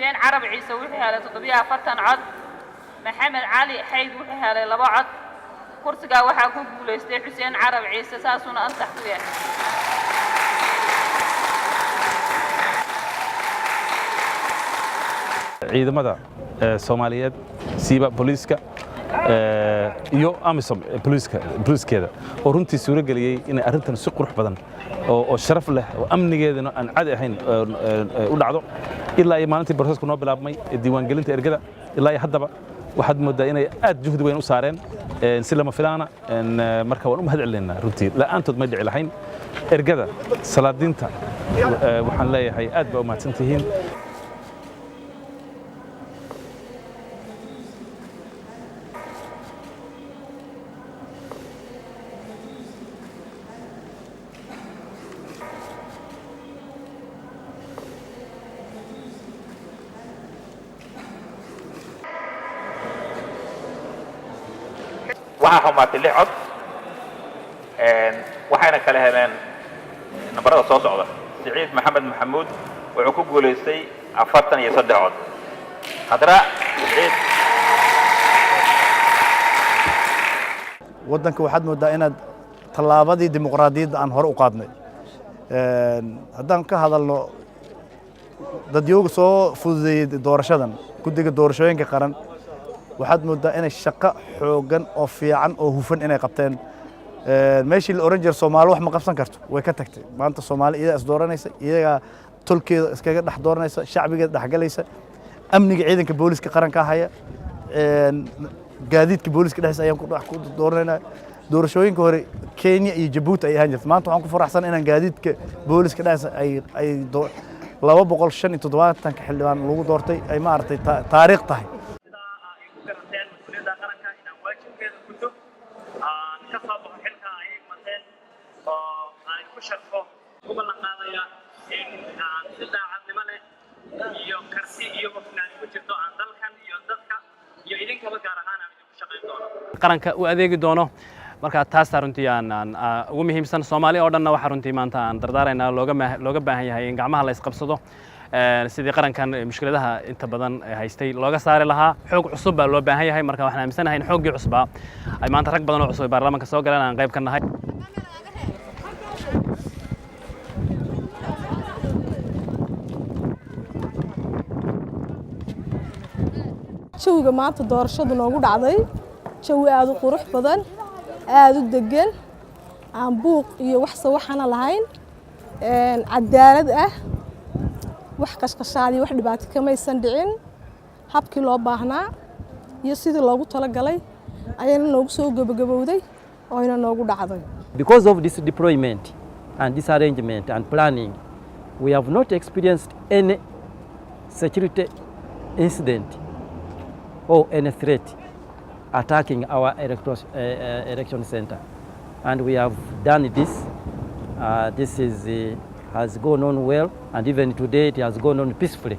Xuseen Carab Ciise wuxuu helay 47 cod. Maxamed Cali Xayd wuxuu helay 2 cod. Kursigaa waxaa ku guulaystay Xuseen Carab Ciise, saasuuna ansax ku yahay. Ciidamada Soomaaliyeed, siiba booliiska iyo AMISOM booliiska, booliiskeeda oo runtii suuro geliyey inay arrintan si qurux badan oo sharaf leh oo amnigeedana aan cadi ahayn u dhacdo. Ilaa iyo maalintii processku noo bilaabmay ee diiwaangelinta ergada ilaa iyo haddaba, waxaad mooddaa inay aad juhdi weyn u saareen si lama filaana. Marka waan u mahad celinaynaa runtii, la'aantood may dhici lahayn. Ergada, salaadiinta, waxaan leeyahay aad baa u mahadsan tihiin. Waxaa xumaatay lix cod, waxayna kala heleen nambarada soo socda: Siciid Maxamed Maxamuud wuxuu ku guulaystay 43 cod, Khadra Siciid. Waddanka waxaad mooddaa inaad tallaabadii dimuqraadiyadda aan hore u qaadnay. Haddaan ka hadalno dadyooga soo fududeeyey doorashadan, Guddiga Doorashooyinka Qaran, waxaad mooddaa inay shaqo xooggan oo fiican oo hufan inay qabteen. Meeshii la oran jiray Soomaali wax ma qabsan karto way ka tagtay. Maanta Soomaali iyadaa is dooranaysa, iyagaa tolkeeda iskaga dhex dooranaysa, shacbigeeda dhexgalaysa. Amniga ciidanka booliska qaranka haya, gaadiidka booliska dhexdiisa ayaan ku dhex ku dooranaynaa. Doorashooyinka hore Kenya iyo Jabuuti ay ahaan jirtay. Maanta waxaan ku faraxsan inaan gaadiidka booliska dhexdiisa ay 275-ka xildhibaan lagu doortay, ay maaragtay taariikh tahay. Sidaa ay ku garanteen mas-uuliyadda qaranka inaan waajibkeeda guto, aan ka soo baxo xilka ay igmateen oo aan ku sharfo, ku ballan qaadaya in aan si daacadnimo leh iyo karti iyo hufnaan ku jirto aan dalkan iyo dadka iyo idinkaba gaar ahaan aan idinku shaqayn doono. Qaranka u adeegi doono. Marka taasaa runtii aan ugu muhiimsan. Soomaali oo dhanna waxaa runtii maanta aan dardaaraynaa, looga baahan yahay in gacmaha la isqabsado sidii qarankan mushkiladaha inta badan haystay looga saari lahaa. Xoog cusub baa loo baahan yahay. Marka waxaan aaminsanahay in xooggii cusbaa ay maanta rag badan oo cusub ay baarlamaanka soo galeen, aan qayb ka nahay. Jawiga maanta doorashadu noogu dhacday, jawi aada u qurux badan, aada u degan, aan buuq iyo wax sawaxana lahayn, cadaalad ah, wax qashqashaad iyo wax dhibaato kamaysan dhicin. Habkii loo baahnaa iyo sidii loogu talagalay ayayna noogu soo gebagabowday oo ayna noogu dhacday. Because of this deployment and this arrangement and planning, we have not experienced any security incident or any threat attacking our election center. And we have done this. This has gone on well, and even today it has gone on peacefully.